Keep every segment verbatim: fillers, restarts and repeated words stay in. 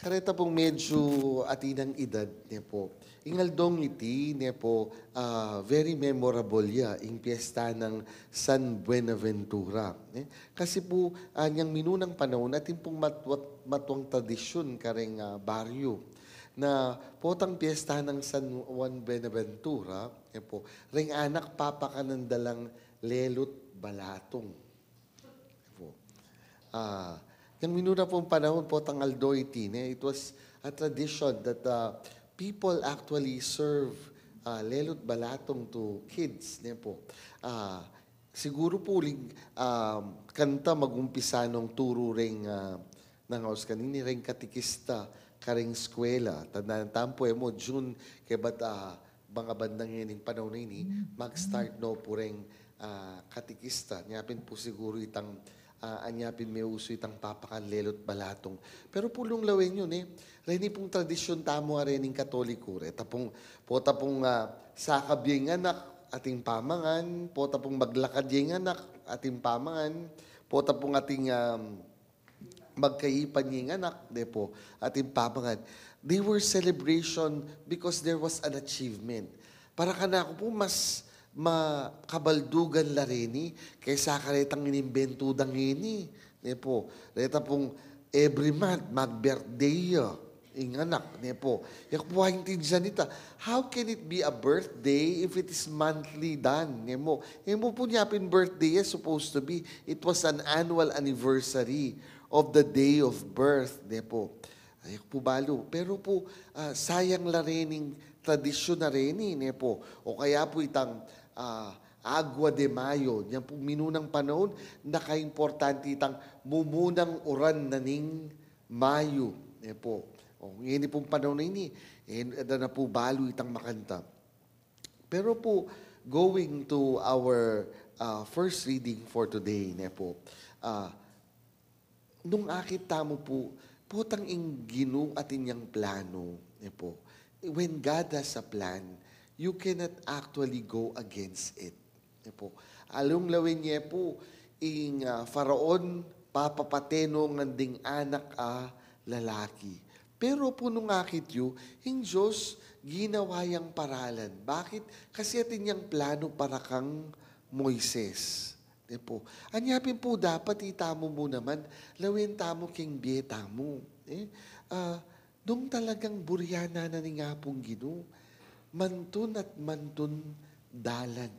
Kareta pung medyu atin nang edad, ne po. Ing aldong iti, ne po, ah, very memorable ya, ing piyesta nang San Buenaventura, ne? Kasi po, ah, inyang minunang panaun, atin pung matwat-, matwang tradisyun kareng, ah, baryu. Na potang piyesta nang San Juan Buenaventura, ne po, reng anak papakanan da lang lelut balatung. Po. Ah, inyang minuna pung panaun, potang aldo iti, ne, it was a tradition that, ah, people actually serve, ah, lelut balatung to kids, ne po. Ah, siguru po uling, ah, kanta mag-umpisa nung turu reng, ah, nang aus kanini, reng katikista kareng eskwela. Tandaan tamu pu, e mu, June, kebat, ah, mga bandang ngening panaun a ini, mag-start no pu reng, ah, katikista. Anya pin pu siguru itang, ah, anya pin meusu itang papakan lelut balatung. Pero pu nung lawen yu, ne, reni pung tradisyun tamu a rening Katoliko, reta pung, pota pung, ah, sakab ya ing anak, atin pamangan, pota pung maglakad ya ing anak, atin pamangan, pota pung atin, um, magkaipan ya ing anak, ne po, atin pamangan. They were celebration because there was an achievement. Para kanaku pu, mas makabaldugan la reni kesa karetang inimbentu da ngeni, ne po. Reta pung every month, mag-birthday ya ing anak, ne po. Yaku pu aintindian ita. How can it be a birthday if it is monthly done, ne mo? E mu pu nya pin birthday ya supposed to be. It was an annual anniversary of the day of birth, ne po. Yaku pu balu. Pero pu, ah, sayang la rening tradisyun a reni, ne po. O kaya pu itang, ah, Agua de Mayo. Inyang pu minunang panaun, nakaimportante itang mumunang uran na ning Mayo, ne po. O, ngeni pung panaun a ini, e, ada na pu balu itang makanta. Pero pu, going to our, ah, first reading for today, ne po, ah, nung akit tamu pu, potang ing Ginu atin yang planu, ne po. When God has a plan, you cannot actually go against it. Ne po. Alung lawen ye pu, ing, ah, Faraon, papapate no ngan ding anak a lalaki. Pero pu nung akit yu, ing Dios ginawa yang paralan. Bakit? Kasi atin yang planu para kang Moises. Ne po. Anya pin pu dapat itamu mu naman, lawen tamu king bie tamu. E? Ah, nung talagang burian na na ning Apung Ginu, mantun at mantun dalan.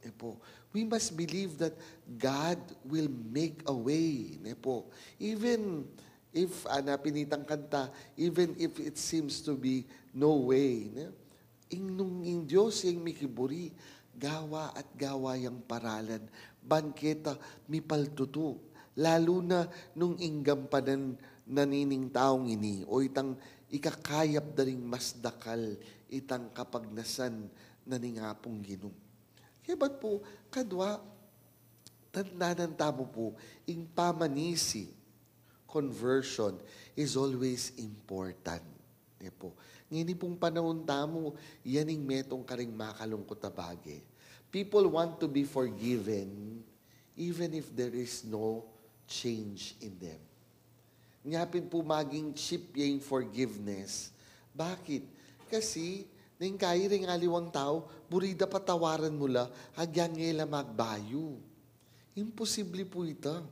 Ne po. We must believe that God will make a way. Ne po. Even if, ah, anya pin itang kanta, even if it seems to be no way, ne? Ing nung ing Dios yang mikiburi, gawa at gawa yang paralan, ban keta mipaltutu. Lalu na nung ing gampanan na nining taung ini, o itang ikakayap da ring mas dakal itang kapagnasan na ning Apung Ginu. Kebat pu, kadwa, tandanan tamu pu, ing pamanisi, conversion, is always important. Ne po. Ngeni pung panaun tamu, yan ing metung karing makalungkut a bage. People want to be forgiven even if there is no change in them. Nya pin pu maging cheap ya ing forgiveness. Bakit? Kasi, neng kayi ring aliwang tau, buri da patawaran mu la, agyang e la magbayu. Imposible pu ita.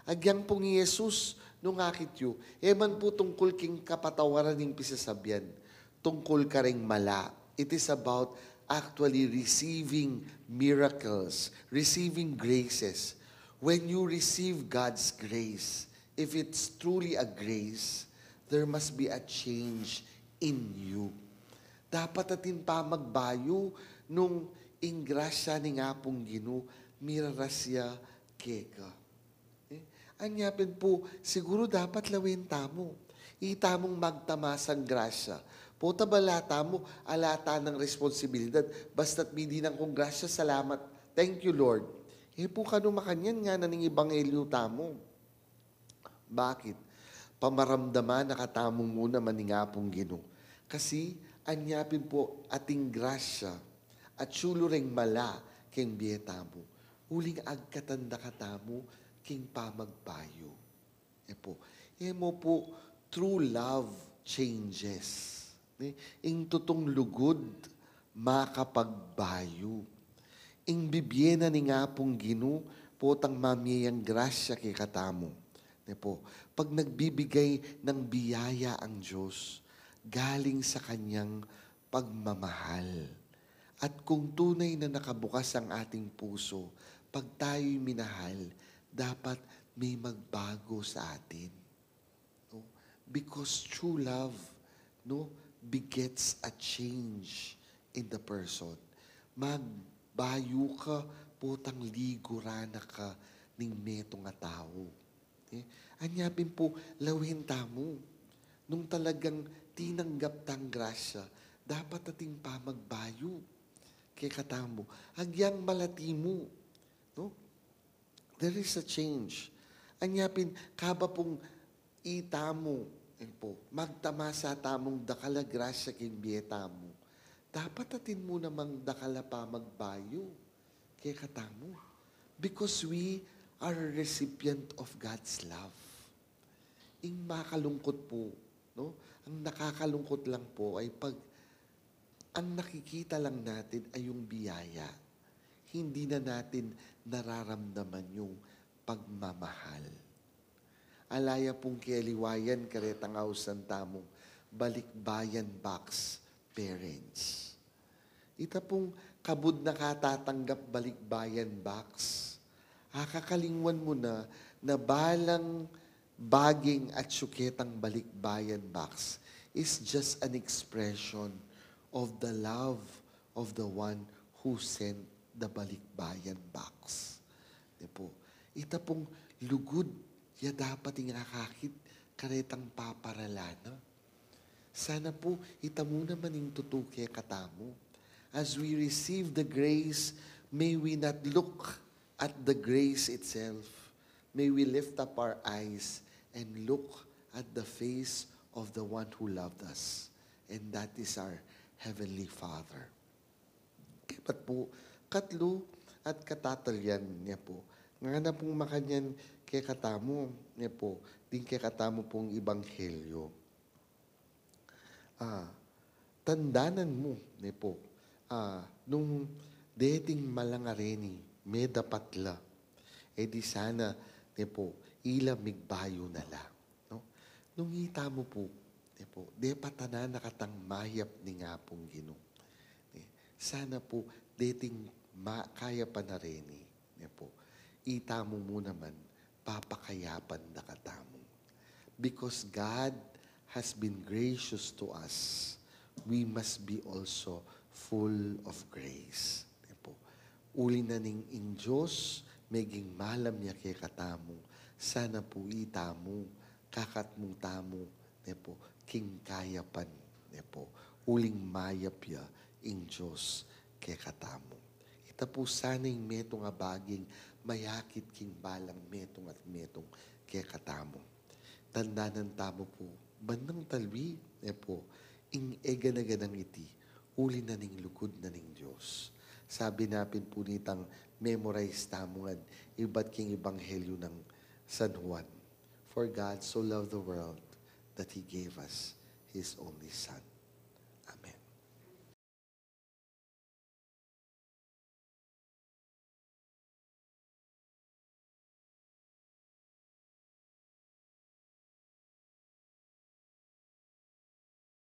Agyang pung i Jesus, nung akit yu, e man pu tungkul king kapatawaran ing pisasabian, tungkul karing mala. It is about actually receiving miracles, receiving graces. When you receive God's grace, if it's truly a grace, there must be a change in you. Dapat atin pamagbayu nung ing grasya ning Apung Ginu miraras ya keka. E, anya pin pu, siguru dapat lawen tamu. Itamung magtamasang grasya. Pota bala tamu, ala tanang responsibilidad. Basta't midi nang kung grasya, salamat. Thank you, Lord. E pu kanu makanyan ngana ning ebanghelyu tamu. Bakit? Pamaramdaman na katamu mu naman ning Apung Ginu. Kasi, anya pin pu ating grasya at sulu reng mala king bie tamu. Uling agkatan da katamu king pamagbayu. E pu, e mu pu, true love changes. Ne? Ing tutung lugud, makapagbayu. Ing bibie na ning Apung Ginu, potang mamie yang grasya kekatamu. Ne po, pag nagbibigay ng biyaya ang Diyos, galing sa kanyang pagmamahal. At kung tunay na nakabukas ang ating puso, pag tayo'y minahal, dapat may magbago sa atin. No? Because true love, no, begets a change in the person. Magbayu ka, potang liguran na ka ning metung a tau. Eh, anya pin po, lawen tamu. Nung talagang tinanggap tang grasya, dapat atin pamagbayu kekatamu. Agyang malati mu, no? There is a change. Anya pin, kaba pung itamu, eh po, magtamasa tamung dakal a grasya king bie tamu, dapat atin mu namang dakal a pamagbayu kekatamu. Because we are a recipient of God's love. Ing makalungkot po, no? Ang nakakalungkot lang po ay pag ang nakikita lang natin ay yung biyaya. Hindi na natin nararamdaman yung pagmamahal. Ala ya pung keliwayan karetang ausan tamung balikbayan box parents. Ita pung kabud na katatanggap balikbayan box, akakalingwan mu na, na balang baging atyu ketang balikbayan box is just an expression of the love of the one who sent the balikbayan box. Di po? Ita pung lugud ya dapat ing akakit karetang paparala na. Sana po, ita mu naman ing tutu kekatamu. As we receive the grace, may we not look at the grace itself. May we lift up our eyes and look at the face of the one who loved us. And that is our Heavenly Father. Kepat po, katlu at katatalyan ne po. Ngana pung makanyan kekatamu, ne po, ding kekatamu pung ebanghelyo. Ah, tandanan mu, ne po, ah, nung deting malangarin, medapat la. E di sana, ne po, ila migbayu na la. No? Nung ita mu po, ne po, depatan na katang mayap ning Apung Ginu. Ne? Sana po, deting ma-, kayapan na reni, ne po, ita mu mu naman, papakayapan da katamu. Because God has been gracious to us, we must be also full of grace. Ne po. Uli na ning ing Dios, meging malam ya kekatamu, sana po ita mu, kakatmu tamu, ne po, king kayapan, ne po, uling mayap ya ing Dios kekatamu. Ita po sana ing metung a baging mayakit king balang metung at metung kekatamu. Tandanan tamu po, bandang talwi, ne po, ing egana-ganang iti, uli na ning lugud na ning Dios. Sabi na pin po nitang memorize tamu ngan, ibat king Ebanghelyo nang San Juan. For God so loved the world that He gave us His only Son. Amen.